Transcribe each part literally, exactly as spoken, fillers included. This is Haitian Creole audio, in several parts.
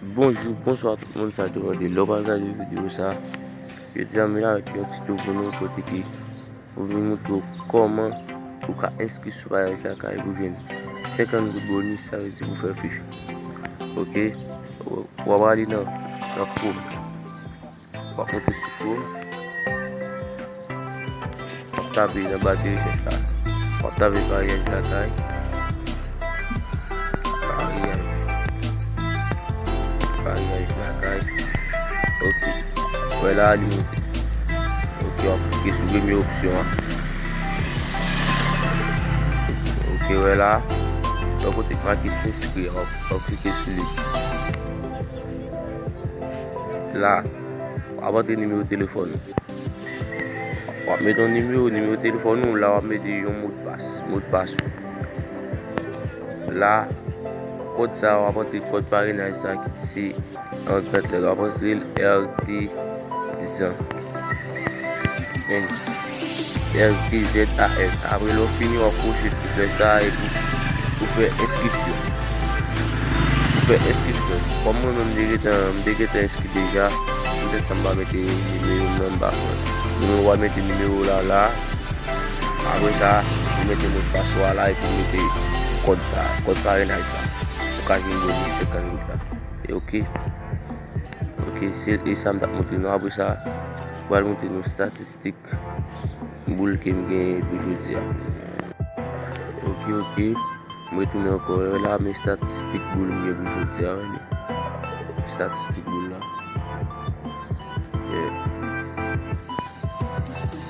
Bonjou, bonswa tout moun, sa depann de lè w pral gade videyo sa. Jodi a, m vin avèk yon tito pou nou kote ke ou vin montre w kòman ou ka enskri sou Payaj Lakay pou jwenn senkant goud bonis, sa vle di pou fè fichou. Ok, w ap prale nan, nan Chrome. W ap monte sou Chrome. W ap tape nan ba de rechèch la. W ap tape Payaj Lakay. Payaj. Payaj Lakay. Ok. Wè la, li monte. Ok, w ap klike sou premye opsyon an. Ok, wè la. Lè kote k make s'inscrire, w ap, w ap klike sou li. La, w ap antre nimewo telefòn ou. W ap mete yon nimewo, nimewo telefòn ou, la w ap mete yon modpas, modpas ou. La, kòd sa, w ap antre kòd parenaj sa ki se an kat lèt, w ap antre l R T Zan. Men, R T Z A N. Apre lè w fini, w ap kwoche ti flèch sa epi ou fè enskripsyon. Ou fè enskripsyon. Kòm mwen menm, m te gentan, m te gentan enskri deja, poutèt sa m pa mete nimewo m nan, m pa kwè. Nimewo w a mete nimewo w la la. Apre sa, ou mete modpas ou a la epi ou mete kòd sa, kòd parenaj sa. Ou ka jwenn bonis senkant goud la. E ok. Ok, se e sa m t ap montre nou. Apre sa, m pral montre nou statistik boul ke m genyen pou jodi a. Ok, ok. M retounen ankò. Wè la, men statistik boul m gen pou jodi a, wè li. Statistik boul la. Yeah.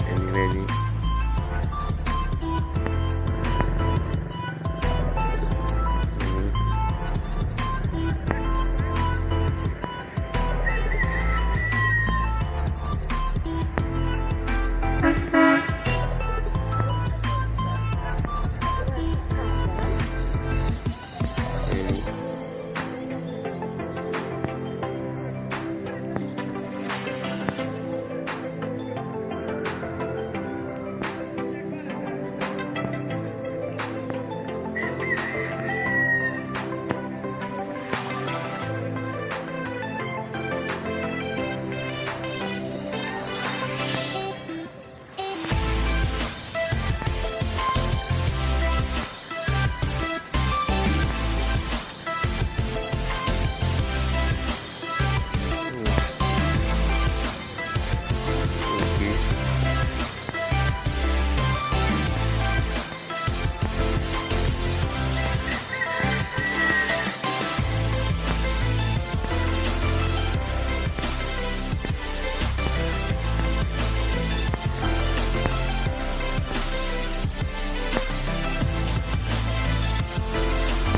Meni, meni.